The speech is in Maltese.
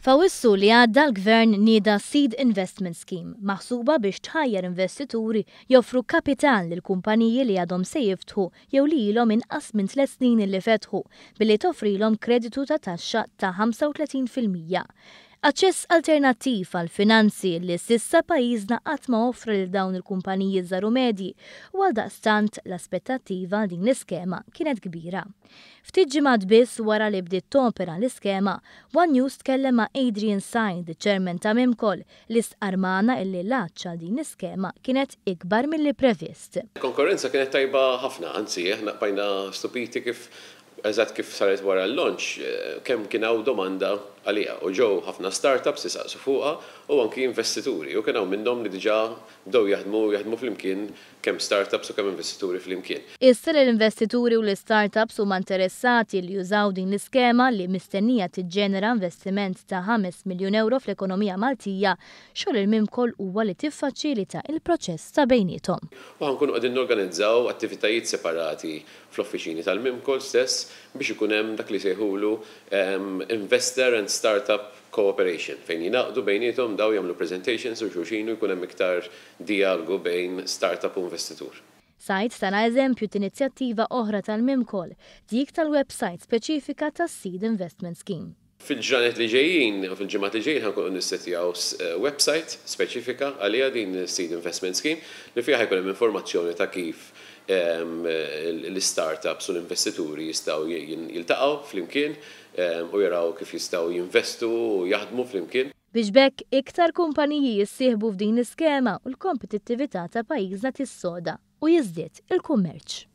F'Awwissu li għadda l-Gvern nieda Seed Investment Scheme, maħsuba biex tħajjar investituri joffru kapital lil kumpaniji li għadhom se jiftħu jew li ilhom inqas minn tliet snin li fetħu, billi toffrilhom kreditu ta' taxxa ta' 35%. Aċċess alternattiv għall-finanzi li s'issa pajjiżna qatt ma offra lil dawn il-kumpaniji żgħar u medji u għaldaqstant l-aspettattiva għal din l-iskema kienet kbira. Ftit ġimgħat biss wara li bdiet topera l-iskema, one News tkellem ma' Adrian Said, Chairman ta' Mimcol, li stqarr magħna illi l-għatx għal din l-iskema kienet ikbar milli previst. Il-konkorrenza kienet tajba ħafna, anzi aħna bqajna stupiti kif eżatt kif saret wara l-launch kemm kien hawn domanda għaliha u ġew ħafna startups isaqsu fuqha u anki investituri u kien hawn minnhom li diġà bdew jaħdmu u jaħdmu flimkien kemm startups u kemm investituri flimkien. Issa li l-investituri u l-istartups huma interessati li jużaw din l-iskema li mistennija tiġġenera investiment ta' 5 miljun ewro fl-ekonomija Maltija, xogħol il-Mimcol huwa li tiffaċilita il-proċess ta' bejniethom. U ħa nkunu qegħdin norganizzaw attivitajiet separati fl-offiċini tal-Mimcol stess biex ikun hemm dak li jsejħulu investor and startup cooperation fejn jingħaqdu bejniethom daw jagħmlu presentations u xulxin u jkun hemm iktar dialogu bejn startup u investitur. Said tana eżempju t'inizjattiva oħra tal-Mimcol, dik tal-website speċifika tas-Seed Investment Scheme. Fil-ġranet li ġejjin u fil-ġimgħat li ġejjin ħa nkunu nissettjaw website speċifika għaliha din is-Seed Investment Scheme li fiha ħa jkun hemm informazzjoni ta' kif l-istartups u l-investituri jistgħu jiltaqgħu flimkien u jaraw kif jistgħu jinvestu u jaħdmu flimkien. Biex b'hekk iktar kumpaniji jissieħbu f'din l-iskema u l-kompetittività ta' pajjiżna tissoda u jiżdied il-kummerċ.